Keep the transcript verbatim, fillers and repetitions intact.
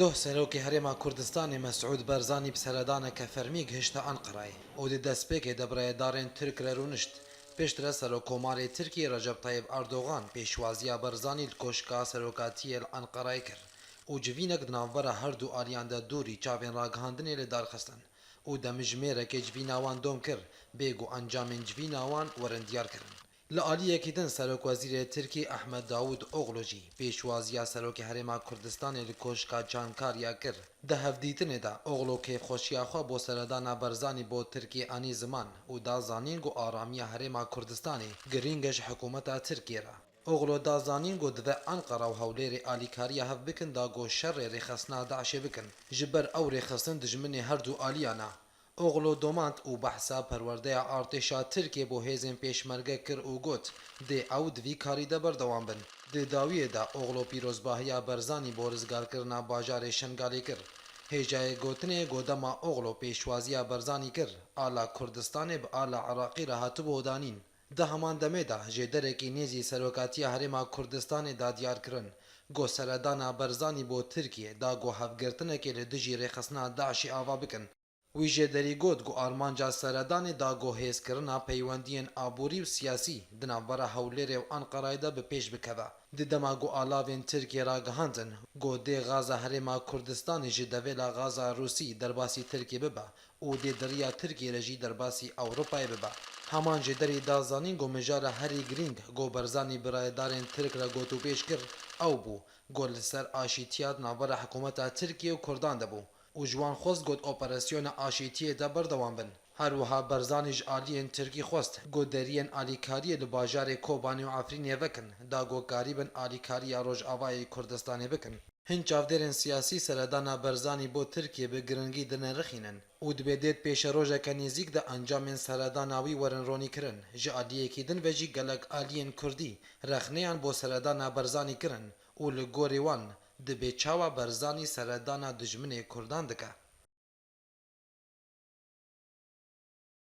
Doh Serokê Herêma Kurdistanê Mesûd Barzanî bi seredaneke fermî gihişte Enqerayê û di destpêkê de bi rêdarên Tirk re rûnişt. Piştre Serokkomarê Tirkiyê Recep Tayyip Erdogan pêşwaziya Barzanî li Koşka Serokatiyê li Enqerayê kir û civînek di navbera her du aliyan de dûrî çavên ragihandinê li dar xistin û demjimêrekê civîna wan dom kir, bê ku encamên civîna wan werin diyar kirin. Li aliyekî din Serokwezîrê Tirkî Ehmed Davûd Oglu jî pêşwaziya Serokê Herêma Kurdistanê li Koşka Çankariya kir. Di hevdîtinê de Oglu kêfxweşiya xwe bo seredana Barzanî bo Tirkiyê anî ziman û da zanîn ku aramiya Herêma Kurdistanê girîng e ji hikûmeta Tirkiyê re. Oglu da zanîn ku divê Enqera û Hewlêrê alîkariya hev bikin da ku şerê rêxistina DAIŞê bikin. Ji ber ew rêxistin dijminê her du aliyan e. Oglu domand û behsa perwerdeya artêşa Tirkiyê bo hêzên pêşmerge kir û got, dê ew di vî karî de berdewam bin. Di dawiyê de Oglu pîrozbahiya Barzanî bo rizgarkirina bajarê Şengalê kir. Hêjayê gotinê ku dema Oglu pêşwaziya Barzanî kir, ala Kurdistanê bi ala Iraqî re hatibû danîn. Di heman demê de jêderekî nêzî Serokatiya Herêma Kurdistanê da diyar kirin ku seredana Barzanî bo Tirkiyê da ku hevgirtinekê li dijî rêxistina DAIŞê ava bikin. Wî jêderî got ku armanca seredanê da ku hêzkirina peywendiyên aborî û siyasî di navbera Hewlêrê û Enqerayê de bi pêş bikeve. Di dema ku alavên Tirkiyê ragihandin ku dê gaza Herêma Kurdistanê ji devêla gaza Rûsî derbasî Tirkiyê bibe û dê di riya Tirkiyê re jî derbasî Ewropayê bibe. Heman jêderî da zanîn ku mijara herî girîng ku Barzanî bi rayedarên Tirk re gotûbêj kir, ew bû ku li ser aşîtiya di navbera hikûmeta Tirkiyê û Kurdan de bû û ji wan xwest got operasyona aşîtiyê de berdewam bin. Her wiha Barzanî ji aliyên Tirkî xwest ku deriyên alîkariyê li bajarê Kobanê û Efrînê vekin, da ku karîbin alîkariya Rojavayê Kurdistanê bikin. Hin çavdêrên siyasî seredana Barzanî bo Tirkiyê bi giringî dinirixînin û dibê dê di pêşerojeke nêzîk de encamên seredana wî werin ronîkirin. Ji aliyekî din ve jî gelek aliyên Kurdî rexneyan bo seredana Barzanî kirin û li gorî wan dibê çawa Barzanî seredana dijminê Kurdan dike.